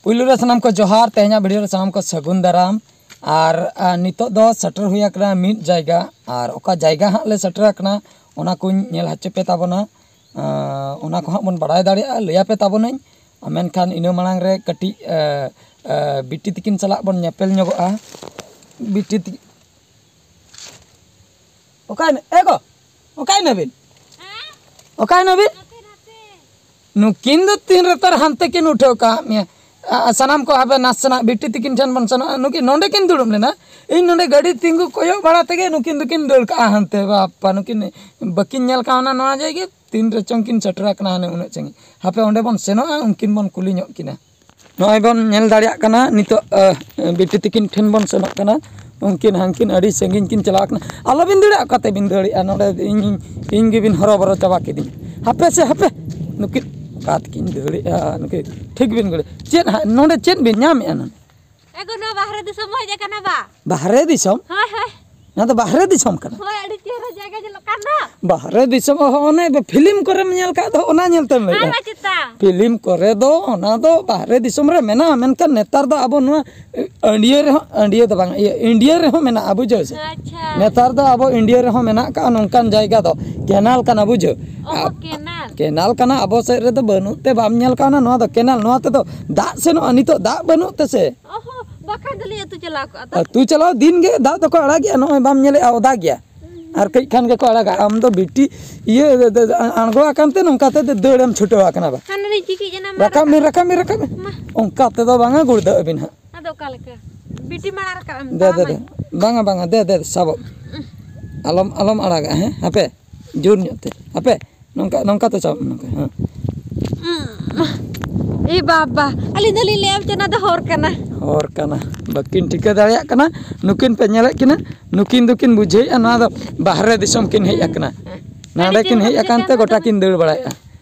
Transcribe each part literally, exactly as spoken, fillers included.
ᱯᱩᱭᱞᱩ ᱨᱮ ᱥᱟᱱᱟᱢ ᱠᱚ ᱡᱚᱦᱟᱨ, ᱛᱮᱦᱮᱧᱟᱜ ᱵᱷᱤᱰᱤᱭᱳ ᱨᱮ ᱥᱟᱱᱟᱢ ᱠᱚ ᱥᱟᱹᱜᱩᱱ ᱫᱟᱨᱟᱢ᱾ ᱟᱨ ᱟ, ᱱᱤᱛᱚᱜ ᱫᱚ ᱥᱮᱴᱮᱨ ᱦᱩᱭ ᱟᱠᱟᱱᱟ ᱢᱤᱫ ᱡᱟᱭᱜᱟ, ᱟᱨ ᱚᱠᱟ ᱡᱟᱭᱜᱟ ᱦᱟᱸᱜ ᱞᱮ ᱥᱮᱴᱮᱨ ᱟᱠᱟᱱᱟ ᱚᱱᱟ ᱠᱚᱧ ᱧᱮᱞ ᱦᱚᱪᱚ ᱯᱮ ᱛᱟᱵᱚᱱᱟ᱾ ᱟ, ᱚᱱᱟ ᱠᱚ ᱦᱟᱸᱜ ᱵᱚᱱ ᱵᱟᱲᱟᱭ ᱫᱟᱲᱮᱭᱟᱜᱼᱟ, ᱞᱟᱹᱭ ᱟᱯᱮ ᱛᱟᱵᱚᱱᱟᱹᱧ᱾ ᱟ, ᱢᱮᱱᱠᱷᱟᱱ ᱤᱱᱟᱹ ᱢᱟᱲᱟᱝ ᱨᱮ ᱠᱟᱹᱴᱤᱡ ᱟ, ᱟ, ᱵᱤᱴᱤ ᱛᱤᱠᱤᱱ ᱥᱟᱞᱟᱜ ᱵᱚᱱ ᱧᱮᱯᱮᱞ ᱧᱚᱜᱚᱜᱼᱟ᱾ ᱵᱤᱴᱤ ᱛᱤᱠᱤᱱ ᱚᱠᱟᱭᱱᱟ? ᱮ ᱜᱚ, ᱚᱠᱟᱭᱱᱟᱵᱤᱱ? ᱚᱠᱟᱭᱱᱟᱵᱤᱱ? ᱱᱩᱠᱤᱱ ᱫᱚ ᱛᱤᱱ ᱨᱮᱛᱟᱨ ᱦᱟᱱᱛᱮ ᱠᱤᱱ ᱩᱴᱷᱟᱹᱣ ᱠᱟᱜ ᱢᱮᱭᱟ᱾ ᱟ, ᱥᱟᱱᱟᱢ ᱠᱚ ᱦᱟᱯᱮ ᱱᱟᱥᱮᱱᱟᱜ ᱵᱤᱴᱤ ᱛᱤᱠᱤᱱ ᱴᱷᱮᱱ ᱵᱚᱱ ᱥᱮᱱᱚᱜᱼᱟ᱾ ᱱᱩᱠᱤᱱ ᱱᱚᱸᱰᱮ ᱠᱤᱱ ᱫᱩᱲᱩᱵ ᱞᱮᱱᱟ, ᱤᱧ ᱱᱚᱸᱰᱮ ᱜᱟᱹᱰᱤ ᱛᱤᱸᱜᱩ ᱠᱚᱭᱚᱜ ᱵᱟᱲᱟ ᱛᱮᱜᱮ ᱱᱩᱠᱤᱱ ᱫᱚᱠᱤᱱ ᱫᱟᱹᱲ ᱠᱟᱜᱼᱟ ᱦᱟᱱᱛᱮ᱾ ᱵᱟᱯᱯᱟ, ᱱᱩᱠᱤᱱ ᱵᱟᱹᱠᱤᱱ ᱧᱮᱞ ᱠᱟᱣᱱᱟ ᱱᱚᱣᱟ ᱡᱟᱭᱜᱟ, ᱛᱤᱱ ᱨᱮᱪᱚᱝ ᱠᱤᱱ ᱥᱮᱴᱮᱨ ᱟᱠᱟᱱᱟ ᱦᱟᱱᱮ ᱩᱱᱟᱹᱜ ᱥᱟᱺᱜᱤᱧ᱾ ᱦᱟᱯᱮ ᱚᱸᱰᱮ ᱵᱚᱱ ᱥᱮᱱᱚᱜᱼᱟ, ᱩᱱᱠᱤᱱ ᱵᱚᱱ ᱠᱩᱞᱤ ᱧᱚᱜ ᱠᱤᱱᱟ᱾ ᱱᱚᱜᱼᱚᱭ ᱵᱚᱱ ᱧᱮᱞ ᱫᱟᱲᱮᱭᱟᱜ ᱠᱟᱱᱟ ᱱᱤᱛᱚᱜ, ᱟ, ᱵᱤᱴᱤ ᱛᱤᱠᱤᱱ ᱴᱷᱮᱱ ᱵᱚᱱ ᱥᱮᱱᱚᱜ ᱠᱟᱱᱟ᱾ ᱩᱱᱠᱤᱱ ᱦᱟᱱᱠᱤᱱ ᱟᱹᱰᱤ ᱥᱟᱺᱜᱤᱧ ᱠᱤᱱ ᱪᱟᱞᱟᱣ ᱠᱟᱱᱟ᱾ ᱟᱞᱚᱵᱤᱱ ᱫᱟᱹᱲᱟ, ᱚᱠᱟᱛᱮ ᱵᱤᱱ ᱫᱟᱹᱲᱮᱜᱼᱟ? ᱱᱚᱰᱮ ᱤᱧ, ᱤᱧ ᱜᱮᱵᱤᱱ ᱦᱚᱨᱚᱵᱚᱨᱚ ᱪᱟᱵᱟ ᱠᱤᱫᱤᱧᱟ᱾ ᱦᱟᱯᱮ ᱥᱮ ᱦᱟᱯᱮ, ᱱᱩᱠᱤᱱ ᱚᱠᱟ ᱛᱮᱠᱤᱱ ᱫᱟᱹᱲᱮᱜᱼᱟ? ᱱᱩᱠᱤᱱ ᱴᱷᱤᱠ ᱵᱤᱱ ᱜᱟᱹᱲᱤ᱾ ᱪᱮᱫ ᱦᱟᱸᱜ ᱱᱚᱰᱮ ᱪᱮᱫ ᱵᱤᱱ ᱧᱟᱢᱮᱜᱼᱟ ᱱᱚᱰᱮ? ᱮᱜᱳ, ᱱᱚᱣᱟ ᱵᱟᱦᱨᱮ ᱫᱤᱥᱚᱢ ᱦᱮᱡ ᱟᱠᱟᱱᱟ ᱵᱟ? ᱵᱟᱦᱨᱮ ᱫᱤᱥᱚᱢ? ᱦᱳᱭ, ᱦᱳᱭ᱾ ᱱᱚᱣᱟ ᱫᱚ ᱵᱟᱦᱨᱮ ᱫᱤᱥᱚᱢ ᱠᱟᱱᱟ᱾ ᱦᱳᱭ, ᱟᱹᱰᱤ ᱪᱮᱦᱨᱟ ᱡᱟᱭᱜᱟ ᱧᱮᱞᱚᱜ ᱠᱟᱱ ᱫᱚ᱾ ᱵᱟᱦᱨᱮ ᱫᱤᱥᱚᱢ, ᱚ, ᱚᱱᱮ ᱯᱷᱤᱞᱤᱢ ᱠᱚᱨᱮᱢ ᱧᱮᱞ ᱠᱟᱜ ᱫᱚ, ᱚᱱᱟ ᱧᱮᱞ ᱛᱮᱢ ᱞᱟᱹᱭᱮᱜᱼᱟ? ᱟᱨ ᱪᱮᱛᱟ? ᱯᱷᱤᱞᱤᱢ ᱠᱚᱨᱮ ᱫᱚ ᱚᱱᱟ ᱫᱚ ᱵᱟᱦᱨᱮ ᱫᱤᱥᱚᱢ ᱨᱮ ᱢᱮᱱᱟᱜᱼᱟ, ᱢᱮᱱᱠᱷᱟᱱ ᱱᱮᱛᱟᱨ ᱫᱚ ᱟᱵᱚ ᱱᱚᱣᱟ ᱟᱹᱱᱰᱤᱭᱟᱹ ᱨᱮᱦᱚᱸ, ᱟᱹᱱᱰᱤᱭᱟᱹ ᱫᱚ ᱵᱟᱝ, ᱤᱭᱟᱹ, ᱤᱱᱰᱤᱭᱟᱹ ᱨᱮᱦᱚᱸ ᱢᱮᱱᱟᱜᱼᱟ, ᱵᱩᱡᱷᱟᱹᱣ ᱥᱮ? ᱟᱪᱪᱷᱟ᱾ ᱱᱮᱛᱟᱨ ᱫᱚ ᱟᱵᱚ ᱤᱱᱰᱤᱭᱟᱹ ᱨᱮᱦᱚᱸ ᱢᱮᱱᱟᱜ ᱠᱟᱜᱼᱟ ᱱᱚᱝᱠᱟᱱ ᱡᱟᱭᱜᱟ ᱫᱚ, ᱠᱮᱱᱟᱞ ᱠᱟᱱᱟ, ᱵᱩᱡᱷᱟᱹᱣ? ᱚ, ᱟᱨ ᱠᱮᱱᱟᱞ᱾ ᱠᱮᱱᱟᱞ ᱠᱟᱱᱟ, ᱟᱵᱚ ᱥᱮᱫ ᱨᱮᱫᱚ ᱵᱟᱹᱱᱩᱜ ᱛᱮ ᱵᱟᱢ ᱧᱮᱞ ᱠᱟᱣᱱᱟ᱾ ᱱᱚᱣᱟ ᱫᱚ ᱠᱮᱱᱟᱞ, ᱱᱚᱣᱟ ᱛᱮᱫᱚ ᱫᱟᱜ ᱥᱮᱱᱚᱜᱼᱟ, ᱱᱤᱛᱚᱜ ᱫᱟᱜ ᱵᱟᱹᱱᱩᱜ ᱛᱮᱥᱮ᱾ ᱚ ᱦᱚᱸ, ᱵᱟᱠᱷᱟᱱ ᱫᱚᱞᱤᱧ ᱟᱹᱛᱩ ᱪᱟᱞᱟᱣ ᱠᱚᱜᱼᱟ ᱛᱚ᱾ ᱟᱹᱛᱩ ᱪᱟᱞᱟᱣ ᱫᱤᱱ ᱜᱮ ᱫᱟᱜ ᱫᱚᱠᱚ ᱟᱲᱟᱜᱮᱜᱼᱟ, ᱱᱚᱜᱼᱚᱭ ᱵᱟᱢ ᱧᱮᱞᱮᱜᱼᱟ, ᱚᱫᱟ ᱜᱮᱭᱟ᱾ ᱟᱨ ᱠᱟᱹᱡ ᱠᱷᱟᱱ ᱜᱮᱠᱚ ᱟᱲᱟᱜᱟ᱾ ᱟᱢ ᱫᱚ ᱵᱤᱴᱤ ᱤᱭᱟᱹ, ᱫ-, ᱫ-, ᱟᱬᱜᱚ ᱟᱠᱟᱱ ᱛᱮ ᱱᱚᱝᱠᱟ ᱛᱮ ᱫᱟᱹᱲ ᱮᱢ ᱪᱷᱩᱴᱟᱹᱣ ᱟᱠᱟᱱᱟ ᱵᱟ᱾ ᱦᱟᱱᱮ ᱞᱤᱧ ᱪᱤᱠᱤᱡ ᱮᱱᱟ, ᱢᱟ ᱨᱟᱠᱟᱵ ᱢᱮ, ᱨᱟᱠᱟᱵ᱾ ᱨᱟᱠᱟᱵ ᱢᱮ, ᱨᱟᱠᱟᱵ ᱢᱮ᱾ ᱢᱟ᱾ ᱚᱱᱠᱟ ᱛᱮᱫᱚ ᱵᱟᱝᱟ, ᱜᱩᱲᱫᱟᱹᱜ ᱟᱹᱵᱤᱱ ᱦᱟᱸᱜ᱾ ᱟᱫᱚ ᱚᱠᱟ ᱞᱮᱠᱟ? ᱵᱤᱴᱤ ᱢᱟ ᱨᱟᱠᱟᱵ ᱮᱢ ᱫᱮ, ᱫᱮ, ᱛᱟᱲᱟᱢᱟᱹᱧ᱾ ᱫᱮ᱾ ᱵᱟᱝᱟ, ᱵᱟᱝᱟ, ᱫᱮ, ᱫᱮ, ᱥᱟᱵᱚᱜ᱾ ᱟᱞᱚᱢ, ᱟᱞᱚᱢ ᱟᱲᱟᱜᱟ, ᱦᱮᱸ? ᱦᱟᱯᱮ, ᱡᱳᱨ ᱧᱚᱜ ᱛᱮ᱾ ᱦᱟᱯᱮ, ᱱᱚᱝᱠᱟ, ᱱᱚᱝᱠᱟ ᱛᱮ ᱥᱟᱵᱚᱜ ᱢᱮ, ᱱᱚᱝᱠᱟ, ᱦᱮᱸ᱾ ᱮ ᱵᱟᱵᱟ, ᱟᱹᱞᱤᱧ ᱫᱚᱞᱤᱧ ᱞᱟᱹᱭᱟᱢ ᱪᱮᱫ, ᱱᱚᱣᱟ ᱫᱚ ᱦᱚᱨ ᱠᱟᱱᱟ᱾ ᱦᱚᱨ ᱠᱟᱱᱟ᱾ ᱵᱟᱹᱠᱤᱱ ᱴᱷᱤᱠᱟᱹ ᱫᱟᱲᱮᱭᱟᱜ ᱠᱟᱱᱟ᱾ ᱱᱩᱠᱤᱱ ᱯᱮ ᱧᱮᱞᱮᱫ ᱠᱤᱱᱟ, ᱱᱩᱠᱤᱱ ᱫᱚᱠᱤᱱ ᱵᱩᱡᱷᱟᱹᱣᱮᱫᱼᱟ, ᱱᱚᱣᱟ ᱫᱚ ᱵᱟᱦᱨᱮ ᱫᱤᱥᱚᱢ ᱠᱤᱱ ᱦᱮᱡ ᱟᱠᱟᱱᱟ᱾ ᱦᱩᱸ᱾ ᱱᱚᱰᱮ ᱟᱹᱰᱤ ᱠᱤᱱ ᱪᱮᱦᱨᱟ ᱦᱮᱡ ᱟᱠᱟᱱ ᱛᱮ ᱵᱩᱡᱷᱟᱹᱣ ᱜᱚᱴᱟ ᱠᱟᱫᱟ᱾ ᱠᱤᱱ ᱫᱟᱹᱲ ᱵᱟᱲᱟᱭᱮᱫᱼᱟ᱾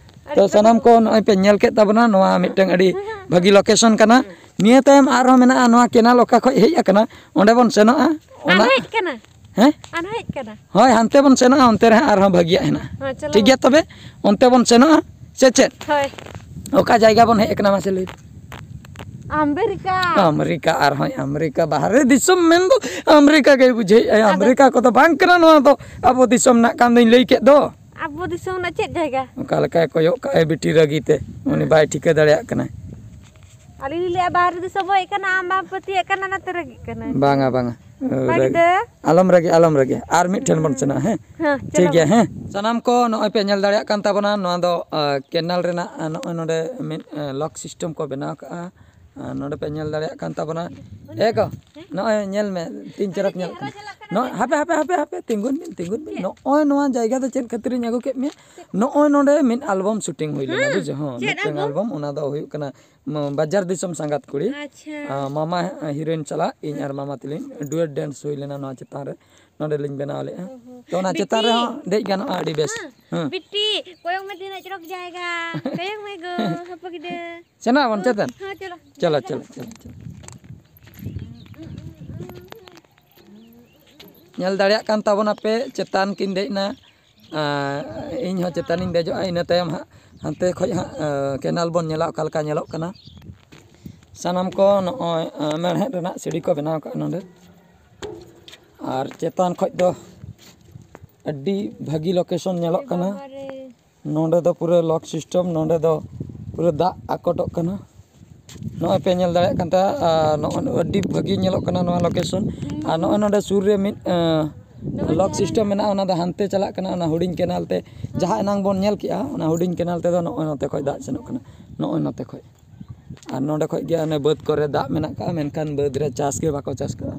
ᱟᱹᱰᱤ ᱛᱚ, ᱪᱮᱦᱨᱟ᱾ ᱥᱟᱱᱟᱢ ᱠᱚ ᱱᱚᱜᱼᱚᱭ ᱯᱮ ᱧᱮᱞ ᱠᱮᱫ ᱛᱟᱵᱚᱱᱟ ᱱᱚᱣᱟ ᱢᱤᱫᱴᱟᱝ ᱟᱹᱰᱤ ᱵᱷᱟᱹᱜᱤ ᱞᱳᱠᱮᱥᱚᱱ ᱠᱟᱱᱟ᱾ ᱱᱤᱭᱟᱹ ᱛᱟᱭᱚᱢ ᱟᱨᱦᱚᱸ ᱢᱮᱱᱟᱜᱼᱟ, ᱱᱚᱣᱟ ᱠᱮᱱᱟᱞ ᱚᱠᱟ ᱠᱷᱚᱡ ᱦᱮᱡ ᱟᱠᱟᱱᱟ, ᱚᱸᱰᱮ ᱵᱚᱱ ᱥᱮᱱᱚᱜᱼᱟ᱾ ᱚᱱᱟ ᱟᱨᱦᱚᱸ ᱦᱮᱡ ᱠᱟᱱᱟ? ᱦᱮᱸ? ᱟᱨᱦᱚᱸ ᱦᱮᱡ ᱠᱟᱱᱟ? ᱦᱳᱭ, ᱦᱟᱱᱛᱮ ᱵᱚᱱ ᱥᱮᱱᱚᱜᱼᱟ, ᱚᱱᱛᱮ ᱨᱮ ᱦᱟᱸᱜ ᱟᱨᱦᱚᱸ ᱵᱷᱟᱹᱜᱤᱭᱟᱜ ᱦᱮᱱᱟᱜᱼᱟ᱾ ᱦᱮᱸ, ᱪᱚᱞᱚ᱾ ᱴᱷᱤᱠ ᱜᱮᱭᱟ, ᱛᱚᱵᱮ ᱚᱱᱛᱮ ᱵᱚᱱ ᱥᱮᱱᱚᱜᱼᱟ, ᱥᱮ ᱪᱮᱫ? ᱦᱳᱭ᱾ ᱚᱠᱟ ᱡᱟᱭᱜᱟ ᱵᱚᱱ ᱦᱮᱡ ᱟᱠᱟᱱᱟ, ᱢᱟᱥᱮ ᱞᱟᱹᱭ? ᱟᱢᱮᱨᱤᱠᱟ᱾ ᱟᱢᱮᱨᱤᱠᱟ, ᱟᱨᱦᱚᱸ ᱟᱢᱮᱨᱤᱠᱟ, ᱵᱟᱦᱨᱮ ᱫᱤᱥᱚᱢ ᱢᱮᱱᱫᱚ ᱟᱢᱮᱨᱤᱠᱟ ᱜᱮ ᱵᱩᱡᱷᱟᱹᱣᱮᱫᱼᱟᱭ᱾ ᱟᱫᱚ ᱟᱢᱮᱨᱤᱠᱟ ᱠᱚᱫᱚ ᱵᱟᱝ ᱠᱟᱱᱟ ᱱᱚᱣᱟ ᱫᱚ, ᱟᱵᱚ ᱫᱤᱥᱚᱢ ᱨᱮᱱᱟᱜ ᱠᱟᱱ ᱫᱚᱧ ᱞᱟᱹᱭ ᱠᱮᱫ ᱫᱚ᱾ ᱟᱵᱚ ᱫᱤᱥᱚᱢ ᱨᱮᱱᱟᱜ ᱪᱮᱫ ᱡᱟᱭᱜᱟ? ᱚᱠᱟ ᱞᱮᱠᱟᱭ ᱠᱚᱭᱚᱜ ᱠᱟᱜᱼᱟᱭ ᱵᱤᱴᱤ ᱨᱟᱹᱜᱤ ᱛᱮ, ᱩᱱᱤ ᱵᱟᱭ ᱴᱷᱤᱠᱟᱹ ᱫᱟᱲᱮᱭᱟᱜ ᱠᱟᱱᱟᱭ᱾ ᱟᱹᱞᱤᱧ ᱞᱤᱧ ᱞᱟᱹᱭᱮᱫᱼᱟ ᱵᱟᱦᱨᱮ ᱫᱤᱥᱚᱢ ᱵᱚ ᱦᱮᱡ ᱠᱟᱱᱟ, ᱟᱢ ᱵᱟᱢ ᱯᱟᱹᱛᱭᱟᱹᱜ ᱠᱟᱱᱟ, ᱚᱱᱟᱛᱮ ᱨᱟᱹᱜᱤᱜ ᱠᱟᱱᱟᱭ᱾ ᱵᱟᱝᱟ, ᱵᱟᱝᱟ᱾ ᱵᱟᱝ ᱨᱟᱹᱜᱤ᱾ ᱜᱤᱫᱟᱹ᱾ ᱟᱞᱚᱢ ᱨᱟᱹᱜᱤ, ᱟᱞᱚᱢ ᱨᱟᱹᱜᱤ᱾ ᱟᱨ ᱢᱤᱫ ᱴᱷᱮᱱ ᱵᱚᱱ ᱥᱮᱱᱚᱜᱼᱟ, ᱦᱮᱸ? ᱦᱮᱸ, ᱴᱷᱤᱠ ᱪᱚᱞᱚ ᱜᱮᱭᱟ, ᱵᱚᱱ᱾ ᱦᱮᱸ? ᱥᱟᱱᱟᱢ ᱠᱚ ᱱᱚᱜᱼᱚᱭ ᱯᱮ ᱧᱮᱞ ᱫᱟᱲᱮᱭᱟᱜ ᱠᱟᱱ ᱛᱟᱵᱚᱱᱟ, ᱱᱚᱣᱟ ᱫᱚ, ᱟ, ᱠᱮᱱᱟᱞ ᱨᱮᱱᱟᱜ, ᱟ, ᱱᱚᱜᱼᱚᱭ ᱱᱚᱰᱮ ᱢᱤᱫ, ᱟ, ᱞᱚᱠ ᱥᱤᱥᱴᱮᱢ ᱠᱚ ᱵᱮᱱᱟᱣ ᱠᱟᱜᱼᱟ᱾ ᱟ, ᱱᱚᱰᱮ ᱯᱮ ᱧᱮᱞ ᱫᱟᱲᱮᱭᱟᱜ ᱠᱟᱱ ᱛᱟᱵᱚᱱᱟ᱾ ᱮ ᱜᱚ, ᱱᱚᱜᱼᱚᱭ ᱧᱮᱞ ᱢᱮ, ᱛᱤᱱ ᱪᱚᱨᱚᱠ ᱧᱮᱞᱚᱜ ᱠᱟᱱᱟ᱾ ᱱᱚᱜᱼᱚᱭ, ᱦᱟᱯᱮ, ᱦᱟᱯᱮ, ᱦᱟᱯᱮ, ᱦᱟᱯᱮ, ᱛᱤᱸᱜᱩᱱ ᱵᱤᱱ, ᱛᱤᱸᱜᱩᱱ ᱵᱤᱱ᱾ ᱪᱮᱫ? ᱱᱚᱜᱼᱚᱭ ᱱᱚᱣᱟ ᱡᱟᱭᱜᱟ ᱫᱚ ᱪᱮᱫ ᱠᱷᱟᱹᱛᱤᱨᱤᱧ ᱟᱹᱜᱩ ᱠᱮᱫ ᱢᱮᱭᱟ? ᱱᱚᱜᱼᱚᱭ ᱱᱚᱰᱮ ᱢᱤᱫ ᱟᱞᱵᱟᱢ ᱥᱩᱴᱤᱝ ᱦᱩᱭ ᱞᱮᱱᱟ, ᱦᱮᱸ? ᱵᱩᱡᱷᱟᱹᱣ? ᱦᱚᱸ, ᱪᱮᱫ ᱢᱤᱫᱴᱟᱝ ᱟᱞᱵᱟᱢ? ᱟᱞᱵᱟᱢ, ᱚᱱᱟ ᱫᱚ ᱦᱩᱭᱩᱜ ᱠᱟᱱᱟ ᱢ-, ᱵᱟᱡᱟᱨ ᱫᱤᱥᱚᱢ ᱥᱟᱸᱜᱟᱛ ᱠᱩᱲᱤ᱾ ᱟᱪᱪᱷᱟ᱾ ᱟ, ᱢᱟᱢᱟ ᱦᱤᱨᱳᱭᱤᱱ ᱥᱟᱞᱟᱜ ᱤᱧ ᱟᱨ ᱢᱟᱢᱟ ᱛᱟᱹᱞᱤᱧ ᱰᱩᱭᱮᱴ ᱰᱮᱱᱥ ᱦᱩᱭ ᱞᱮᱱᱟ ᱱᱚᱣᱟ ᱪᱮᱛᱟᱱ ᱨᱮ, ᱱᱚᱰᱮ ᱞᱤᱧ ᱵᱮᱱᱟᱣ ᱞᱮᱫᱼᱟ᱾ ᱚ ᱦᱚᱸ᱾ ᱛᱚ ᱚᱱᱟ ᱪᱮᱛᱟᱱ ᱵᱤᱴᱤ᱾ ᱨᱮᱦᱚᱸ ᱫᱮᱡ ᱜᱟᱱᱚᱜᱼᱟ, ᱟᱹᱰᱤ ᱵᱮᱥ᱾ ᱦᱮᱸ᱾ ᱦᱮᱸ᱾ ᱵᱤᱴᱤ, ᱠᱚᱭᱚᱜ ᱢᱮ ᱛᱤᱱᱟᱹᱜ ᱪᱚᱨᱚᱠ ᱡᱟᱭᱜᱟ᱾ ᱠᱚᱭᱚᱜ ᱢᱮ ᱜᱳ, ᱦᱚᱯᱚ ᱜᱤᱫᱟᱹ᱾ ᱥᱮᱱᱚᱜ ᱟᱵᱚᱱ ᱪᱮᱛᱟᱱ? ᱦᱮᱸ, ᱪᱚᱞᱚ᱾ ᱪᱚᱞᱚ, ᱪᱚᱞᱚ, ᱪᱚᱞᱚ, ᱪᱚᱞᱚ᱾ ᱧᱮᱞ ᱫᱟᱲᱮᱭᱟᱜ ᱠᱟᱱ ᱛᱟᱵᱚᱱᱟᱯᱮ, ᱪᱮᱛᱟᱱ ᱠᱤᱱ ᱫᱮᱡ ᱮᱱᱟ᱾ ᱟᱨ ᱤᱧ ᱦᱚᱸ ᱪᱮᱛᱟᱱᱤᱧ ᱫᱮᱡᱚᱜᱼᱟ, ᱤᱱᱟᱹ ᱛᱟᱭᱚᱢ ᱦᱟᱸᱜ ᱦᱟᱱᱛᱮ ᱠᱷᱚᱡ ᱦᱟᱸᱜ, ᱟ, ᱠᱮᱱᱟᱞ ᱵᱚᱱ ᱧᱮᱞᱟ ᱚᱠᱟ ᱞᱮᱠᱟ ᱧᱮᱞᱚᱜ ᱠᱟᱱᱟ᱾ ᱥᱟᱱᱟᱢ ᱠᱚ ᱱᱚᱜᱼᱚᱭ, ᱟ, ᱢᱮᱬᱦᱮᱫ ᱨᱮᱱᱟᱜ ᱥᱤᱲᱤ ᱠᱚ ᱵᱮᱱᱟᱣ ᱠᱟᱜᱼᱟ ᱱᱚᱰᱮ᱾ ᱟᱨ ᱪᱮᱛᱟᱱ ᱠᱷᱚᱡ ᱫᱚ ᱟᱹᱰᱤ ᱵᱷᱟᱹᱜᱤ ᱞᱳᱠᱮᱥᱚᱱ ᱧᱮᱞᱚᱜ ᱠᱟᱱᱟ᱾ ᱵᱟᱵᱟᱨᱮ᱾ ᱱᱚᱰᱮ ᱫᱚ ᱯᱩᱨᱟᱹ ᱞᱚᱠ ᱥᱤᱥᱴᱮᱢ, ᱱᱚᱰᱮ ᱫᱚ ᱯᱩᱨᱟᱹ ᱫᱟᱜ ᱟᱠᱚᱴᱚᱜ ᱠᱟᱱᱟ᱾ ᱱᱚᱜᱼᱚᱭ ᱯᱮ ᱧᱮᱞ ᱫᱟᱲᱮᱭᱟᱜ ᱠᱟᱱ ᱛᱟᱦᱮᱸᱫ, ᱟᱨ ᱱᱚᱜᱼᱚᱭ ᱟᱹᱰᱤ ᱵᱷᱟᱹᱜᱤ ᱧᱮᱞᱚᱜ ᱠᱟᱱᱟ ᱱᱚᱣᱟ ᱞᱳᱠᱮᱥᱚᱱ᱾ ᱟᱨ ᱱᱚᱜᱼᱚᱭ ᱱᱚᱰᱮ ᱥᱩᱨ ᱨᱮ ᱢᱤᱫ, ᱟᱸ, ᱞᱚᱠ ᱥᱤᱥᱴᱮᱢ ᱢᱮᱱᱟᱜᱼᱟ, ᱚᱱᱟ ᱫᱚ ᱦᱟᱱᱛᱮ ᱪᱟᱞᱟᱜ ᱠᱟᱱᱟ, ᱚᱱᱟ ᱦᱩᱰᱤᱧ ᱠᱮᱱᱟᱞ ᱛᱮ᱾ ᱡᱟᱦᱟᱸ ᱮᱱᱟᱝ ᱵᱚᱱ ᱧᱮᱞ ᱠᱮᱜᱼᱟ, ᱚᱱᱟ ᱦᱩᱰᱤᱧ ᱠᱮᱱᱟᱞ ᱛᱮᱫᱚ ᱱᱚᱜᱼᱚᱭ ᱱᱚᱛᱮ ᱠᱷᱚᱡ ᱫᱟᱜ ᱥᱮᱱᱚᱜ ᱠᱟᱱᱟ, ᱱᱚᱜᱼᱚᱭ ᱱᱚᱛᱮ ᱠᱷᱚᱡ᱾ ᱟᱨ ᱱᱚᱰᱮ ᱠᱷᱚᱡ ᱜᱮ ᱚᱱᱮ ᱵᱟᱹᱫᱽ ᱠᱚᱨᱮ ᱫᱟᱜ ᱢᱮᱱᱟᱜ ᱠᱟᱜᱼᱟ, ᱢᱮᱱᱠᱷᱟᱱ ᱵᱟᱹᱫᱽ ᱨᱮ ᱪᱟᱥ ᱜᱮ ᱵᱟᱠᱚ ᱪᱟᱥ ᱠᱟᱜᱼᱟ᱾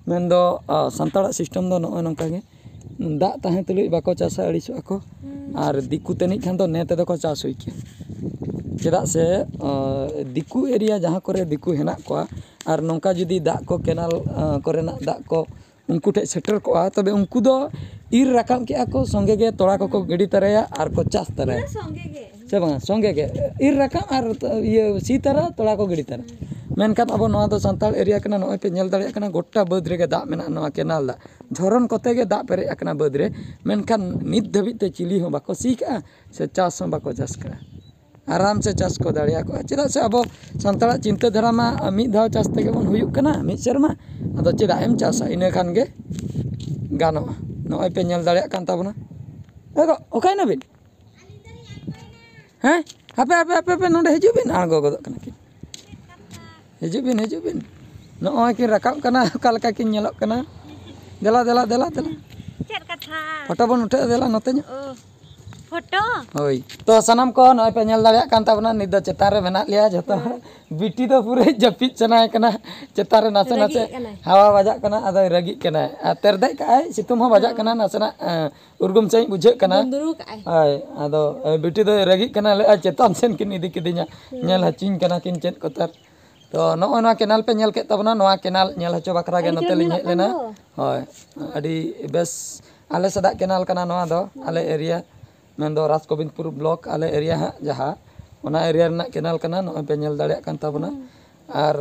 ᱢᱮᱱᱫᱚ, ᱟ, ᱥᱟᱱᱛᱟᱲᱟᱜ ᱥᱤᱥᱴᱮᱢ ᱫᱚ ᱱᱚᱜᱼᱚᱭ ᱱᱚᱝᱠᱟ ᱜᱮ᱾ ᱫᱟᱜ ᱛᱟᱦᱮᱸ ᱛᱩᱞᱩᱡ ᱵᱟᱠᱚ ᱪᱟᱥᱟ, ᱟᱹᱲᱤᱥᱚᱜᱼᱟ ᱠᱚ᱾ ᱦᱩᱸ᱾ ᱟᱨ ᱫᱤᱠᱩ ᱛᱟᱹᱱᱤᱡ ᱠᱷᱟᱱ ᱫᱚ ᱱᱮ ᱛᱮᱫᱚ ᱠᱚ ᱪᱟᱥ ᱦᱩᱭ ᱠᱮᱭᱟ᱾ ᱪᱮᱫᱟᱜ ᱥᱮ, ᱟ, ᱫᱤᱠᱩ ᱮᱨᱤᱭᱟ ᱡᱟᱦᱟᱸ ᱠᱚᱨᱮ ᱫᱤᱠᱩ ᱦᱮᱱᱟᱜ ᱠᱚᱣᱟ, ᱟᱨ ᱱᱚᱝᱠᱟ ᱡᱩᱫᱤ ᱫᱟᱜ ᱠᱚ, ᱠᱮᱱᱟᱞ, ᱟ, ᱠᱚᱨᱮᱱᱟᱜ ᱫᱟᱜ ᱠᱚ ᱩᱱᱠᱩ ᱴᱷᱮᱡ ᱥᱮᱴᱮᱨ ᱠᱚᱜᱼᱟ, ᱛᱚᱵᱮ ᱩᱱᱠᱩ ᱫᱚ ᱤᱨ ᱨᱟᱠᱟᱵ ᱠᱮᱜᱼᱟ ᱠᱚ, ᱥᱚᱸᱜᱮ ᱜᱮ ᱛᱚᱲᱟ ᱠᱚᱠᱚ ᱜᱤᱰᱤ ᱛᱟᱨᱟᱭᱟ ᱟᱨ ᱠᱚ ᱪᱟᱥ ᱛᱟᱨᱟᱭᱟ᱾ ᱯᱩᱨᱟᱹ ᱥᱚᱸᱜᱮ ᱜᱮ᱾ ᱥᱮ ᱵᱟᱝᱟ? ᱥᱚᱸᱜᱮ ᱜᱮ᱾ ᱤᱨ ᱨᱟᱠᱟᱵ ᱟᱨ ᱤᱭᱟᱹ ᱥᱤ ᱛᱟᱨᱟ, ᱛᱚᱲᱟ ᱠᱚ ᱜᱤᱰᱤ ᱛᱟᱨᱟ᱾ ᱦᱩᱸ᱾ ᱢᱮᱱᱠᱷᱟᱱ ᱟᱵᱚ ᱱᱚᱣᱟ ᱫᱚ ᱥᱟᱱᱛᱟᱲ ᱮᱨᱤᱭᱟ ᱠᱟᱱᱟ, ᱱᱚᱜᱼᱚᱭ ᱯᱮ ᱧᱮᱞ ᱫᱟᱲᱮᱭᱟᱜ ᱠᱟᱱᱟ, ᱜᱚᱴᱟ ᱵᱟᱹᱫᱽ ᱨᱮᱜᱮ ᱫᱟᱜ ᱢᱮᱱᱟᱜᱼᱟ, ᱱᱚᱣᱟ ᱠᱮᱱᱟᱞ ᱫᱟᱜ᱾ ᱡᱷᱚᱨᱚᱱ ᱠᱚᱛᱮ ᱜᱮ ᱫᱟᱜ ᱯᱮᱨᱮᱡ ᱟᱠᱟᱱᱟ ᱵᱟᱹᱫᱽ ᱨᱮ, ᱢᱮᱱᱠᱷᱟᱱ ᱱᱤᱛ ᱫᱷᱟᱹᱵᱤᱡ ᱛᱮ ᱪᱤᱞᱤ ᱦᱚᱸ ᱵᱟᱠᱚ ᱥᱤ ᱠᱟᱜᱼᱟ ᱥᱮ ᱪᱟᱥ ᱦᱚᱸ ᱵᱟᱠᱚ ᱪᱟᱥ ᱠᱟᱜᱼᱟ᱾ ᱟᱨᱟᱢ ᱥᱮ ᱪᱟᱥ ᱠᱚ ᱫᱟᱲᱮᱭᱟᱠᱚᱣᱟ᱾ ᱪᱮᱫᱟᱜ ᱥᱮ ᱟᱵᱚ ᱥᱟᱱᱛᱟᱲᱟᱜ ᱪᱤᱱᱛᱟᱹ ᱫᱷᱟᱨᱟ ᱢᱟ ᱢᱤᱫ ᱫᱷᱟᱣ ᱪᱟᱥ ᱛᱮᱜᱮ ᱵᱚᱱ ᱦᱩᱭᱩᱜ ᱠᱟᱱᱟ ᱢᱤᱫ ᱥᱮᱨᱢᱟ, ᱟᱫᱚ ᱪᱮᱫᱟᱜ ᱮᱢ ᱪᱟᱥᱟ? ᱤᱱᱟᱹ ᱠᱷᱟᱱ ᱜᱮ ᱜᱟᱱᱚᱜᱼᱟ᱾ ᱱᱚᱜᱼᱚᱭ ᱯᱮ ᱧᱮᱞ ᱫᱟᱲᱮᱭᱟᱜ ᱠᱟᱱ ᱛᱟᱵᱚᱱᱟ᱾ ᱮ ᱜᱚ, ᱚᱠᱟᱭᱮᱱᱟ ᱵᱤᱱ? ᱦᱮᱸ, ᱦᱟᱯᱮ ᱦᱟᱯᱮ ᱦᱟᱯᱮ ᱦᱟᱯᱮ, ᱱᱚᱸᱰᱮ ᱦᱤᱡᱩᱜ ᱵᱤᱱ, ᱟᱬᱜᱚ ᱜᱚᱫᱚᱜ ᱠᱟᱱᱟ ᱠᱤᱱ᱾ ᱦᱤᱡᱩᱜ ᱵᱤᱱ, ᱦᱤᱡᱩᱜ ᱵᱤᱱ᱾ ᱱᱚᱜᱼᱚᱭ ᱠᱤᱱ ᱨᱟᱠᱟᱵ ᱠᱟᱱᱟ, ᱚᱠᱟ ᱞᱮᱠᱟ ᱠᱤᱱ ᱧᱮᱞᱚᱜ ᱠᱟᱱᱟ᱾ ᱫᱮᱞᱟ ᱫᱮᱞᱟ ᱫᱮᱞᱟ ᱫᱮᱞᱟ᱾ ᱪᱮᱫ ᱠᱟᱛᱷᱟ? ᱯᱷᱳᱴᱳ ᱵᱚᱱ ᱩᱴᱷᱟᱹᱜᱼᱟ, ᱫᱮᱞᱟ ᱱᱚᱛᱮ ᱧᱚᱜ᱾ ᱚ, ᱯᱷᱳᱴᱳ? ᱦᱳᱭ, ᱛᱚ ᱥᱟᱱᱟᱢ ᱠᱚ ᱱᱚᱜᱼᱚᱭ ᱯᱮ ᱧᱮᱞ ᱫᱟᱲᱮᱭᱟᱜ ᱠᱟᱱ ᱛᱟᱵᱚᱱᱟ, ᱱᱤᱛ ᱫᱚ ᱪᱮᱛᱟᱱ ᱨᱮ ᱢᱮᱱᱟᱜ ᱞᱮᱭᱟ ᱡᱷᱚᱛᱚ ᱦᱚᱲ᱾ ᱵᱤᱴᱤ ᱫᱚ ᱯᱩᱨᱟᱹ ᱡᱟᱹᱯᱤᱫ ᱥᱟᱱᱟᱭᱮ ᱠᱟᱱᱟ, ᱪᱮᱛᱟᱱ ᱨᱮ ᱱᱟᱥᱮ ᱱᱟᱥᱮ ᱨᱟᱹᱜᱤᱜ ᱠᱟᱱᱟᱭ᱾ ᱦᱟᱣᱟ ᱵᱟᱡᱟᱜ ᱠᱟᱱᱟ, ᱟᱫᱚᱭ ᱨᱟᱹᱜᱤᱜ ᱠᱟᱱᱟᱭ᱾ ᱟᱨ ᱛᱮᱨᱫᱮᱡ ᱠᱟᱜᱼᱟᱭ, ᱥᱤᱛᱩᱝ ᱦᱚᱸ ᱵᱟᱡᱟᱜ ᱠᱟᱱᱟ ᱱᱟᱥᱮᱱᱟᱜ, ᱮᱸ, ᱩᱨᱜᱩᱢ ᱥᱟᱺᱦᱤᱡ ᱵᱩᱡᱷᱟᱹᱜ ᱠᱟᱱᱟ᱾ ᱫᱩᱸᱫᱽᱨᱩ ᱠᱟᱜᱼᱟᱭ᱾ ᱦᱳᱭ, ᱟᱫᱚ, ᱮ, ᱵᱤᱴᱤ ᱫᱚᱭ ᱨᱟᱹᱜᱤᱜ ᱠᱟᱱᱟ, ᱞᱟᱹᱭᱮᱫᱼᱟ, "ᱪᱮᱛᱟᱱ ᱥᱮᱱ ᱠᱤᱱ ᱤᱫᱤ ᱠᱤᱫᱤᱧᱟ, ᱦᱩᱸ᱾ ᱧᱮᱞ ᱦᱚᱪᱚᱧ ᱠᱟᱱᱟ ᱠᱤᱱ ᱪᱮᱫ ᱠᱚᱛᱟᱨ?" ᱛᱚ ᱱᱚᱜᱼᱚᱭ ᱱᱚᱣᱟ ᱠᱮᱱᱟᱞ ᱯᱮ ᱧᱮᱞ ᱠᱮᱫ ᱛᱟᱵᱚᱱᱟ, ᱱᱚᱣᱟ ᱠᱮᱱᱟᱞ ᱧᱮᱞ ᱦᱚᱪᱚ ᱵᱟᱠᱷᱨᱟ ᱜᱮ ᱟᱹᱰᱤ ᱱᱚᱛᱮ ᱪᱚᱨᱚᱠ ᱞᱤᱧ ᱧᱮᱞᱚᱜ ᱦᱮᱡ ᱠᱟᱱ ᱞᱮᱱᱟ᱾ ᱫᱚ᱾ ᱦᱳᱭ, ᱟᱹᱰᱤ ᱵᱮᱥ᱾ ᱟᱞᱮ ᱥᱮᱫᱟᱜ ᱠᱮᱱᱟᱞ ᱠᱟᱱᱟ ᱱᱚᱣᱟ ᱫᱚ, ᱦᱩᱸ᱾ ᱟᱞᱮ ᱮᱨᱤᱭᱟ, ᱢᱮᱱᱫᱚ ᱨᱟᱡᱽ ᱜᱳᱵᱤᱱᱫᱽᱯᱩᱨ ᱵᱞᱚᱠ, ᱟᱞᱮ ᱮᱨᱤᱭᱟ ᱦᱟᱸᱜ ᱡᱟᱦᱟᱸ, ᱚᱱᱟ ᱮᱨᱤᱭᱟ ᱨᱮᱱᱟᱜ ᱠᱮᱱᱟᱞ ᱠᱟᱱᱟ, ᱱᱚᱜᱼᱚᱭ ᱯᱮ ᱧᱮᱞ ᱫᱟᱲᱮᱭᱟᱜ ᱠᱟᱱ ᱛᱟᱵᱚᱱᱟ᱾ ᱦᱩᱸ᱾ ᱟᱨ,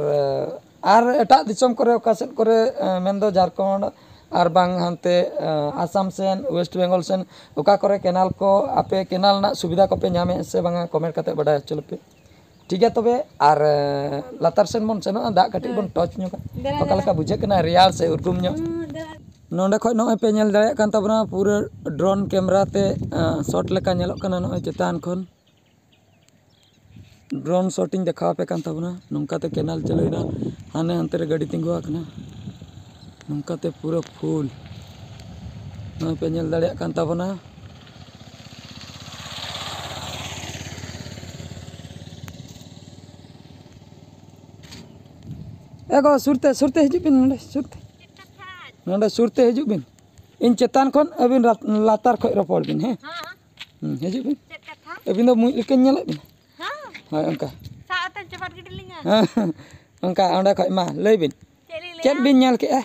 ᱟᱨ ᱮᱴᱟᱜ ᱫᱤᱥᱚᱢ ᱠᱚᱨᱮ, ᱚᱠᱟ ᱥᱮᱫ ᱠᱚᱨᱮ, ᱮ, ᱢᱮᱱᱫᱚ ᱡᱷᱟᱲᱠᱷᱚᱸᱰ ᱟᱨ ᱵᱟᱝ ᱦᱟᱱᱛᱮ, ᱮ, ᱟᱥᱟᱢ ᱥᱮᱱ, ᱳᱭᱮᱥᱴ ᱵᱮᱝᱜᱚᱞ ᱥᱮᱱ, ᱚᱠᱟ ᱠᱚᱨᱮ ᱠᱮᱱᱟᱞ ᱠᱚ, ᱟᱯᱮ ᱠᱮᱱᱟᱞ ᱨᱮᱱᱟᱜ ᱥᱩᱵᱤᱫᱷᱟ ᱠᱚᱯᱮ ᱧᱟᱢᱮᱫᱼᱟ ᱥᱮ ᱵᱟᱝᱟ, ᱠᱚᱢᱮᱱᱴ ᱠᱟᱛᱮ ᱵᱟᱰᱟᱭ ᱦᱚᱪᱚ ᱞᱮᱯᱮ᱾ ᱴᱷᱤᱠ ᱜᱮᱭᱟ, ᱛᱚᱵᱮ ᱟᱨ, ᱮ, ᱞᱟᱛᱟᱨ ᱥᱮᱱ ᱵᱚᱱ ᱥᱮᱱᱚᱜᱼᱟ, ᱫᱟᱜ ᱠᱟᱹᱴᱤᱡ ᱵᱚᱱ ᱦᱮᱸ᱾ ᱴᱚᱪ ᱧᱚᱜᱟ᱾ ᱫᱮᱞᱟ, ᱚᱠᱟ ᱫᱮᱞᱟ᱾ ᱞᱮᱠᱟ ᱵᱩᱡᱷᱟᱹᱜ ᱠᱟᱱᱟ, ᱨᱮᱭᱟᱲ ᱥᱮ ᱩᱨᱜᱩᱢ ᱧᱚᱜ? ᱦᱩᱸ, ᱫᱮᱞᱟ᱾ ᱱᱚᱸᱰᱮ ᱠᱷᱚᱡ ᱱᱚᱜᱼᱚᱭ ᱯᱮ ᱧᱮᱞ ᱫᱟᱲᱮᱭᱟᱜ ᱠᱟᱱ ᱛᱟᱵᱚᱱᱟ, ᱯᱩᱨᱟᱹ ᱰᱨᱳᱱ ᱠᱮᱢᱨᱟ ᱛᱮ, ᱮ, ᱥᱚᱴ ᱞᱮᱠᱟ ᱧᱮᱞᱚᱜ ᱠᱟᱱᱟ ᱱᱚᱜᱼᱚᱭ ᱪᱮᱛᱟᱱ ᱠᱷᱚᱱ᱾ ᱰᱨᱳᱱ ᱥᱚᱴ ᱤᱧ ᱫᱮᱠᱷᱟᱣ ᱟᱯᱮ ᱠᱟᱱ ᱛᱟᱵᱚᱱᱟ᱾ ᱱᱚᱝᱠᱟᱛᱮ ᱠᱮᱱᱟᱞ ᱪᱟᱹᱞᱩᱭᱮᱱᱟ, ᱦᱟᱱᱮ ᱦᱟᱱᱛᱮ ᱨᱮ ᱜᱟᱹᱰᱤ ᱛᱤᱸᱜᱩ ᱟᱠᱟᱱᱟ, ᱱᱚᱝᱠᱟᱛᱮ ᱯᱩᱨᱟᱹ ᱯᱷᱩᱞ᱾ ᱱᱚᱜᱼᱚᱭ ᱯᱮ ᱧᱮᱞ ᱫᱟᱲᱮᱭᱟᱜ ᱠᱟᱱ ᱛᱟᱵᱚᱱᱟ᱾ ᱮ ᱜᱚ, ᱥᱩᱨᱛᱮ, ᱥᱩᱨᱛᱮ ᱦᱤᱡᱩᱜ ᱵᱤᱱ, ᱱᱚᱰᱮ ᱥᱩᱨᱛᱮ, ᱱᱚᱰᱮ ᱥᱩᱨᱛᱮ ᱦᱤᱡᱩᱜ ᱵᱤᱱ᱾ ᱤᱧ ᱪᱮᱛᱟᱱ ᱠᱷᱚᱱ, ᱟᱹᱵᱤᱱ ᱨᱟ-, ᱞᱟᱛᱟᱨ ᱠᱷᱚᱱ ᱨᱚᱯᱚᱲ ᱵᱤᱱ, ᱦᱮᱸ? ᱦᱮᱸ᱾ ᱦᱩᱸ, ᱦᱤᱡᱩᱜ ᱵᱤᱱ᱾ ᱪᱮᱫ ᱠᱟᱛᱷᱟ? ᱟᱹᱵᱤᱱ ᱫᱚ ᱢᱩᱡ ᱞᱮᱠᱟᱧ ᱧᱮᱞᱮᱫ ᱵᱤᱱᱟ᱾ ᱦᱮᱸ᱾ ᱦᱳᱭ, ᱚᱱᱠᱟ᱾ ᱥᱟᱵ ᱠᱟᱛᱮ ᱪᱟᱯᱟᱫ ᱜᱤᱰᱤ ᱞᱤᱧᱟ᱾ ᱦᱮᱸ, ᱚᱱᱠᱟ ᱚᱸᱰᱮ ᱠᱷᱚᱡ ᱢᱟ ᱞᱟᱹᱭ ᱵᱤᱱ᱾ ᱪᱮᱫ ᱞᱤᱧ ᱞᱟᱹᱭᱟ? ᱪᱮᱫ ᱵᱤᱱ ᱧᱮᱞ ᱠᱮᱜᱼᱟ?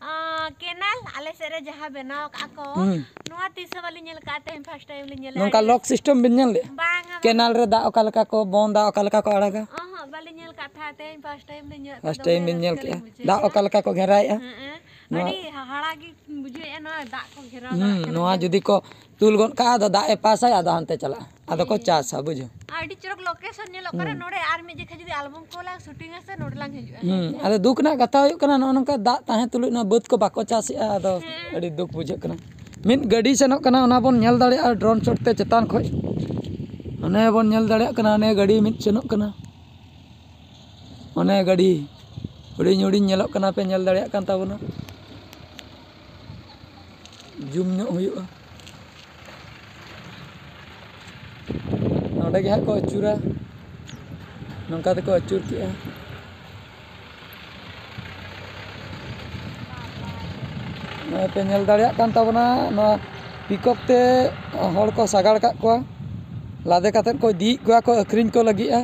ᱟᱸ, ᱠᱮᱱᱟᱞ ᱟᱞᱮ ᱥᱮᱫ ᱨᱮ ᱡᱟᱦᱟᱸ ᱵᱮᱱᱟᱣ ᱠᱟᱜᱼᱟ ᱠᱚ, ᱦᱩᱸ᱾ ᱱᱚᱣᱟ ᱛᱤᱥ ᱦᱚᱸ ᱵᱟᱹᱞᱤᱧ ᱧᱮᱞ ᱠᱟᱜᱼᱟ, ᱛᱮᱦᱮᱧ ᱯᱷᱟᱥᱴ ᱴᱟᱭᱤᱢ ᱞᱤᱧ ᱧᱮᱞᱮᱫᱼᱟ᱾ ᱱᱚᱝᱠᱟ ᱞᱚᱠ ᱥᱤᱥᱴᱮᱢ ᱵᱤᱱ ᱧᱮᱞ ᱞᱮᱜᱼᱟ? ᱵᱟᱝᱟ, ᱵᱟᱝᱟ᱾ ᱠᱮᱱᱟᱞ ᱨᱮ ᱫᱟᱜ ᱚᱠᱟ ᱞᱮᱠᱟ ᱠᱚ ᱵᱚᱱᱫᱟ, ᱚᱠᱟ ᱞᱮᱠᱟ ᱠᱚ ᱟᱲᱟᱜᱟ? ᱚᱦᱚᱸ, ᱵᱟᱞᱮ ᱧᱮᱞ ᱠᱟᱜ ᱛᱟᱦᱮᱸᱫ, ᱛᱮᱦᱮᱧ first time ᱞᱮ ᱧᱮᱞ ᱠᱮᱫ᱾ First time ᱵᱤᱱ ᱧᱮᱞ ᱠᱮᱜᱼᱟ? ᱫᱟᱜ ᱚᱠᱟ ᱞᱮᱠᱟ ᱠᱚ ᱜᱷᱮᱨᱟᱭᱮᱜᱼᱟ? ᱦᱮᱸ, ᱱᱚᱣᱟ ᱟᱹᱰᱤ ᱦᱟᱦᱟᱲᱟ ᱜᱮ ᱵᱩᱡᱷᱟᱹᱣᱮᱜᱼᱟ, ᱱᱚᱣᱟ ᱫᱟᱜ ᱠᱚ ᱜᱷᱮᱨᱟᱣ ᱦᱩᱸ, ᱫᱟᱲᱮᱭᱟᱜ ᱠᱟᱱᱟ᱾ ᱱᱚᱣᱟ ᱡᱩᱫᱤ ᱠᱚ ᱛᱩᱞ ᱜᱚᱫ ᱠᱟᱜᱼᱟ, ᱟᱫᱚ ᱫᱟᱜ ᱮ ᱯᱟᱥᱟᱭ, ᱟᱫᱚ ᱦᱟᱱᱛᱮ ᱪᱟᱞᱟᱜᱼᱟ, ᱟᱫᱚ ᱠᱚ ᱦᱮᱸ᱾ ᱪᱟᱥᱟ, ᱵᱩᱡᱷᱟᱹᱣ᱾ ᱟᱹᱰᱤ ᱪᱚᱨᱚᱠ location ᱧᱮᱞᱚᱜ ᱠᱟᱱᱟ᱾ ᱦᱩᱸ᱾ ᱱᱚᱰᱮ ᱟᱨ ᱢᱤᱫ ᱡᱮᱠᱷᱟ ᱡᱩᱫᱤ ᱟᱞᱵᱚᱢ ᱠᱚᱞᱟ, shooting ᱟ ᱥᱮ, ᱱᱚᱰᱮ ᱞᱟᱝ ᱦᱤᱡᱩᱜᱼᱟ᱾ ᱦᱩᱸ, ᱟᱫᱚ ᱫᱩᱠ ᱨᱮᱱᱟᱜ ᱠᱟᱛᱷᱟ ᱦᱩᱭᱩᱜ ᱠᱟᱱᱟ, ᱱᱚᱜᱼᱚ ᱱᱚᱝᱠᱟ ᱫᱟᱜ ᱛᱟᱦᱮᱸ ᱛᱩᱞᱩᱡ ᱱᱚᱣᱟ ᱵᱟᱹᱫᱽ ᱠᱚ ᱵᱟᱠᱚ ᱪᱟᱥᱮᱜᱼᱟ, ᱟᱫᱚ ᱦᱮᱸ᱾ ᱟᱹᱰᱤ ᱫᱩᱠ ᱵᱩᱡᱷᱟᱹᱜ ᱠᱟᱱᱟ᱾ ᱢᱤᱫ ᱜᱟᱹᱰᱤ ᱥᱮᱱᱚᱜ ᱠᱟᱱᱟ, ᱚᱱᱟ ᱵᱚᱱ ᱧᱮᱞ ᱫᱟᱲᱮᱭᱟᱜᱼᱟ drone shot ᱛᱮ ᱪᱮᱛᱟᱱ ᱠᱷᱚᱡ᱾ ᱚᱱᱮ ᱵᱚᱱ ᱧᱮᱞ ᱫᱟᱲᱮᱭᱟᱜ ᱠᱟᱱᱟ, ᱚᱱᱮ ᱜᱟᱹᱰᱤ ᱢᱤᱫ ᱥᱮᱱᱚᱜ ᱠᱟᱱᱟ᱾ ᱚᱱᱮ ᱜᱟᱹᱰᱤ ᱦᱩᱰᱤᱧ ᱦᱩᱰᱤᱧ ᱧᱮᱞᱚᱜ ᱠᱟᱱᱟ, ᱯᱮ ᱧᱮᱞ ᱫᱟᱲᱮᱭᱟᱜ ᱠᱟᱱ ᱛᱟᱵᱚᱱᱟ᱾ Zoom ᱧᱚᱜ ᱦᱩᱭᱩᱜᱼᱟ᱾ ᱱᱚᱸᱰᱮ ᱜᱮ ᱦᱟᱸᱜ ᱠᱚ ᱟᱹᱪᱩᱨᱟ, ᱱᱚᱝᱠᱟ ᱛᱮᱠᱚ ᱟᱹᱪᱩᱨ ᱠᱮᱜᱼᱟ᱾ ᱱᱚᱜᱼᱚᱭ ᱯᱮ ᱧᱮᱞ ᱫᱟᱲᱮᱭᱟᱜ ᱠᱟᱱ ᱛᱟᱵᱚᱱᱟ, ᱱᱚᱣᱟ pickup ᱛᱮ ᱦᱚᱲ ᱠᱚ ᱥᱟᱜᱟᱲ ᱠᱟᱜ ᱠᱚᱣᱟ, ᱞᱟᱫᱮ ᱠᱟᱛᱮᱫ ᱠᱚ ᱤᱫᱤᱭᱮᱫ ᱠᱚᱣᱟ ᱠᱚ ᱟᱹᱠᱷᱨᱤᱧ ᱠᱚ ᱞᱟᱹᱜᱤᱫᱼᱟ᱾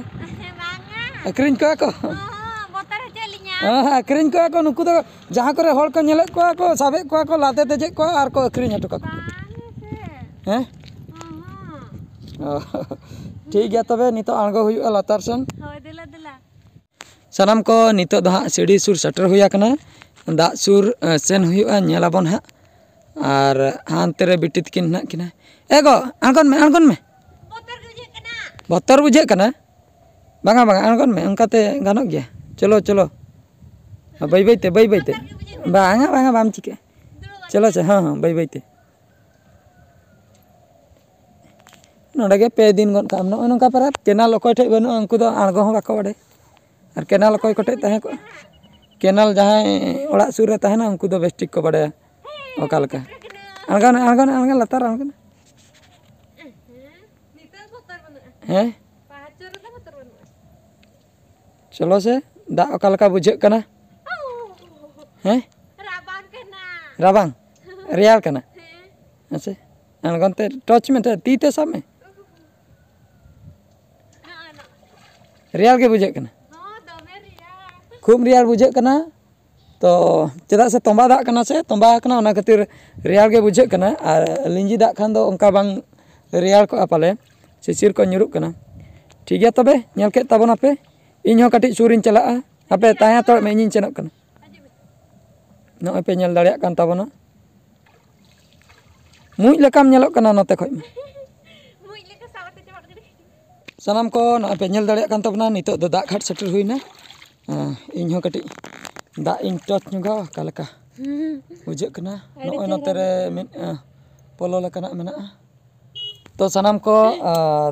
ᱵᱟᱝᱟ᱾ ᱟᱹᱠᱷᱨᱤᱧ ᱠᱚᱣᱟ ᱠᱚ? ᱦᱚᱸ, ᱦᱚᱸ, ᱵᱚᱛᱚᱨ ᱦᱚᱪᱚᱭᱮᱫ ᱞᱤᱧᱟ᱾ ᱦᱮᱸ, ᱦᱮᱸ, ᱟᱹᱠᱷᱨᱤᱧ ᱠᱚᱣᱟ ᱠᱚ ᱱᱩᱠᱩ ᱫᱚ᱾ ᱡᱟᱦᱟᱸ ᱠᱚᱨᱮ ᱦᱚᱲ ᱠᱚ ᱧᱮᱞᱮᱫ ᱠᱚᱣᱟ ᱠᱚ, ᱥᱟᱵᱮᱫ ᱠᱚᱣᱟ ᱠᱚ, ᱞᱟᱫᱮ ᱫᱮᱡᱮᱫ ᱠᱚᱣᱟ ᱟᱨ ᱠᱚ ᱟᱹᱠᱷᱨᱤᱧ ᱦᱚᱴᱚ ᱠᱟᱠᱚᱣᱟ᱾ ᱵᱟᱝ ᱥᱮ᱾ ᱦᱮᱸ? ᱦᱚᱸ, ᱦᱚᱸ᱾ ᱚ, ᱴᱷᱤᱠ ᱜᱮᱭᱟ, ᱛᱚᱵᱮ ᱱᱤᱛᱚᱜ ᱟᱬᱜᱚ ᱦᱩᱭᱩᱜᱼᱟ ᱞᱟᱛᱟᱨ ᱥᱮᱱ᱾ ᱦᱳᱭ, ᱫᱮᱞᱟ, ᱫᱮᱞᱟ᱾ ᱥᱟᱱᱟᱢ ᱠᱚ ᱱᱤᱛᱚᱜ ᱫᱚ ᱦᱟᱸᱜ ᱥᱤᱲᱤ ᱥᱩᱨ ᱥᱮᱴᱮᱨ ᱦᱩᱭ ᱟᱠᱟᱱᱟ, ᱫᱟᱜ ᱥᱩᱨ, ᱮ, ᱥᱮᱱ ᱦᱩᱭᱩᱜᱼᱟ, ᱧᱮᱞ ᱟᱵᱚᱱ ᱦᱟᱸᱜ᱾ ᱟᱨ ᱦᱟᱱᱛᱮ ᱨᱮ ᱵᱤᱴᱤ ᱛᱟᱹᱠᱤᱱ ᱦᱮᱱᱟᱜ ᱠᱤᱱᱟ᱾ ᱮ ᱜᱚ, ᱟᱬᱜᱚᱱ ᱢᱮ, ᱟᱬᱜᱚᱱ ᱢᱮ᱾ ᱵᱚᱛᱚᱨ ᱜᱮ ᱵᱩᱡᱷᱟᱹᱜ ᱠᱟᱱᱟ᱾ ᱵᱚᱛᱚᱨ ᱵᱩᱡᱷᱟᱹᱜ ᱠᱟᱱᱟ? ᱵᱟᱝᱟ, ᱵᱟᱝᱟ, ᱟᱬᱜᱚᱱ ᱢᱮ, ᱚᱱᱠᱟᱛᱮ ᱜᱟᱱᱚᱜ ᱜᱮᱭᱟ᱾ ᱪᱚᱞᱚ, ᱪᱚᱞᱚ᱾ ᱵᱟᱹᱭ ᱵᱟᱹᱭ ᱛᱮ, ᱵᱟᱹᱭ ᱵᱟᱹᱭ ᱛᱮ᱾ ᱵᱚᱛᱚᱨ ᱜᱮ ᱵᱩᱡᱷᱟᱹᱜ ᱠᱟᱱᱟ᱾ ᱵᱟᱝᱟ, ᱵᱟᱝᱟ, ᱵᱟᱢ ᱪᱤᱠᱟᱹᱜᱼᱟ᱾ ᱫᱩᱲᱩᱵ ᱪᱚᱞᱚ, ᱟᱹᱧ᱾ ᱪᱚ, ᱦᱚᱸ, ᱦᱚᱸ, ᱵᱟᱹᱭ ᱵᱟᱹᱭ ᱛᱮ᱾ ᱱᱚᱰᱮ ᱜᱮ ᱯᱮ ᱫᱤᱱ ᱜᱚᱫ ᱠᱟᱜᱼᱟᱢ᱾ ᱱᱚᱜᱼᱚᱭ ᱱᱚᱝᱠᱟ ᱯᱟᱨᱟ ᱠᱮᱱᱟᱞ ᱚᱠᱚᱭ ᱴᱷᱮᱡ ᱵᱟᱹᱱᱩᱜᱼᱟ, ᱩᱱᱠᱩ ᱫᱚ ᱟᱬᱜᱚ ᱦᱚᱸ ᱵᱟᱠᱚ ᱵᱟᱰᱟᱭᱟ᱾ ᱟᱨ ᱠᱮᱱᱟᱞ ᱚᱠᱚᱭ ᱠᱚᱴᱷᱮᱡ ᱛᱟᱦᱮᱸ ᱠᱚᱜᱼᱟ, ᱠᱮᱱᱟᱞ ᱡᱟᱦᱟᱸᱭ ᱚᱲᱟᱜ ᱥᱩᱨ ᱨᱮ ᱛᱟᱦᱮᱱᱟ, ᱩᱱᱠᱩ ᱫᱚ ᱵᱮᱥ ᱴᱷᱤᱠ ᱠᱚ ᱵᱟᱰᱟᱭᱟ ᱚᱠᱟ ᱞᱮᱠᱟ᱾ ᱟᱬᱜᱚᱱ, ᱟᱬᱜᱚᱱ, ᱟᱬᱜᱚᱱ, ᱞᱟᱛᱟᱨ ᱟᱬᱜᱚᱱ᱾ ᱱᱤᱛᱚᱜ ᱵᱚᱛᱚᱨ ᱵᱟᱹᱱᱩᱜᱼᱟ᱾ ᱦᱮᱸ? ᱯᱟᱦᱟᱲ ᱪᱚᱴ ᱨᱮᱫᱚ ᱵᱚᱛᱚᱨ ᱵᱟᱹᱱᱩᱜᱼᱟ᱾ ᱪᱚᱞᱚ ᱥᱮ, ᱫᱟᱜ ᱚᱠᱟ ᱞᱮᱠᱟ ᱵᱩᱡᱷᱟᱹᱜ ᱠᱟᱱᱟ? ᱦᱮᱸ? ᱨᱟᱵᱟᱝ ᱠᱟᱱᱟ᱾ ᱨᱟᱵᱟᱝ? ᱨᱮᱭᱟᱲ ᱠᱟᱱᱟ? ᱦᱮᱸ᱾ ᱦᱮᱸ ᱥᱮ? ᱟᱬᱜᱚᱱ ᱛᱮ torch ᱢᱮ, ᱛᱤ ᱛᱮ ᱥᱟᱵ ᱢᱮ᱾ ᱨᱮᱭᱟᱲ ᱜᱮ ᱵᱩᱡᱷᱟᱹᱜ ᱠᱟᱱᱟ᱾ ᱦᱚᱸ, ᱫᱚᱢᱮ ᱨᱮᱭᱟᱲ᱾ ᱠᱷᱩᱵ ᱨᱮᱭᱟᱲ ᱵᱩᱡᱷᱟᱹᱜ ᱠᱟᱱᱟ᱾ ᱛᱚ, ᱪᱮᱫᱟᱜ ᱥᱮ ᱛᱚᱸᱵᱟ ᱫᱟᱜ ᱠᱟᱱᱟ ᱥᱮ, ᱛᱚᱸᱵᱟ ᱟᱠᱟᱱᱟ, ᱚᱱᱟ ᱠᱷᱟᱹᱛᱤᱨ ᱨᱮᱭᱟᱲ ᱜᱮ ᱵᱩᱡᱷᱟᱹᱜ ᱠᱟᱱᱟ᱾ ᱟᱨ ᱞᱤᱸᱡᱤ ᱫᱟᱜ ᱠᱷᱟᱱ ᱫᱚ ᱚᱱᱠᱟ ᱵᱟᱝ ᱨᱮᱭᱟᱲ ᱠᱚᱜᱼᱟ ᱯᱟᱞᱮ, ᱥᱤᱥᱤᱨ ᱠᱚ ᱧᱩᱨᱩᱜ ᱠᱟᱱᱟ᱾ ᱴᱷᱤᱠ ᱜᱮᱭᱟ, ᱛᱚᱵᱮ ᱧᱮᱞ ᱠᱮᱫ ᱛᱟᱵᱚᱱᱟᱯᱮ, ᱤᱧ ᱦᱚᱸ ᱠᱟᱹᱴᱤᱡ ᱥᱩᱨᱤᱧ ᱪᱟᱞᱟᱜᱼᱟ᱾ ᱟᱯᱮ ᱛᱟᱦᱮᱸ ᱦᱟᱛᱟᱲᱚᱜ ᱢᱮ, ᱤᱧᱤᱧ ᱥᱮᱱᱚᱜ ᱠᱟᱱᱟ᱾ ᱱᱚᱜᱼᱚᱭ ᱯᱮ ᱧᱮᱞ ᱫᱟᱲᱮᱭᱟᱜ ᱠᱟᱱ ᱛᱟᱵᱚᱱᱟ, ᱢᱩᱸᱡ ᱞᱮᱠᱟᱢ ᱧᱮᱞᱚᱜ ᱠᱟᱱᱟ ᱱᱚᱛᱮ ᱠᱷᱚᱡ ᱢᱟ᱾ ᱥᱟᱱᱟᱢ ᱠᱚ ᱱᱚᱜᱼᱚᱭ ᱯᱮ ᱧᱮᱞ ᱫᱟᱲᱮᱭᱟᱜ ᱠᱟᱱ ᱛᱟᱵᱚᱱᱟ, ᱱᱤᱛᱚᱜ ᱫᱚ ᱫᱟᱜ ᱜᱷᱟᱴ ᱥᱮᱴᱮᱨ ᱦᱩᱭᱱᱟ᱾ ᱦᱮᱸ, ᱤᱧ ᱦᱚᱸ ᱠᱟᱹᱴᱤᱡ ᱫᱟᱜ ᱤᱧ ᱴᱚᱪ ᱧᱚᱜᱟ, ᱚᱠᱟ ᱞᱮᱠᱟ ᱵᱩᱡᱷᱟᱹᱜ ᱠᱟᱱᱟ᱾ ᱟᱹᱰᱤ ᱱᱚᱜᱼᱚᱭ ᱱᱚᱛᱮ ᱪᱮᱦᱨᱟ᱾ ᱨᱮ ᱢᱤᱫ ᱯᱚᱞᱚ ᱞᱮᱠᱟᱱᱟᱜ ᱢᱮᱱᱟᱜᱼᱟ᱾ ᱛᱚ ᱥᱟᱱᱟᱢ ᱠᱚ,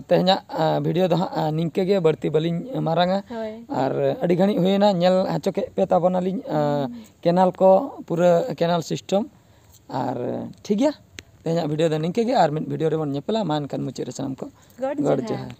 ᱛᱮᱦᱮᱧᱟᱜ ᱵᱷᱤᱰᱤᱭᱳ ᱫᱚ ᱦᱟᱸᱜ ᱱᱤᱝᱠᱟᱹ ᱜᱮ, ᱵᱟᱹᱲᱛᱤ ᱵᱟᱹᱞᱤᱧ ᱢᱟᱨᱟᱝᱟ᱾ ᱦᱳᱭ᱾ ᱟᱨ ᱟᱹᱰᱤ ᱜᱷᱟᱹᱲᱤᱡ ᱦᱩᱭᱮᱱᱟ, ᱧᱮᱞ ᱦᱚᱪᱚ ᱠᱮᱫ ᱯᱮ ᱛᱟᱵᱚᱱᱟᱞᱤᱧ ᱠᱮᱱᱟᱞ ᱠᱚ, ᱯᱩᱨᱟᱹ ᱠᱮᱱᱟᱞ ᱥᱤᱥᱴᱮᱢ᱾ ᱟᱨ ᱴᱷᱤᱠ ᱜᱮᱭᱟ, ᱛᱮᱦᱮᱧᱟᱜ ᱵᱷᱤᱰᱤᱭᱳ ᱫᱚ ᱱᱤᱝᱠᱟᱹ ᱜᱮ, ᱟᱨ ᱢᱤᱫ ᱵᱷᱤᱰᱤᱭᱳ ᱨᱮᱵᱚᱱ ᱧᱮᱯᱮᱞᱟ᱾ ᱢᱟ ᱮᱱᱠᱷᱟᱱ ᱢᱩᱪᱟᱹᱫ ᱨᱮ ᱥᱟᱱᱟᱢ ᱠᱚ ᱜᱚᱰ ᱜᱚᱰ ᱡᱚᱦᱟᱨ᱾ ᱡᱚᱦᱟᱨ᱾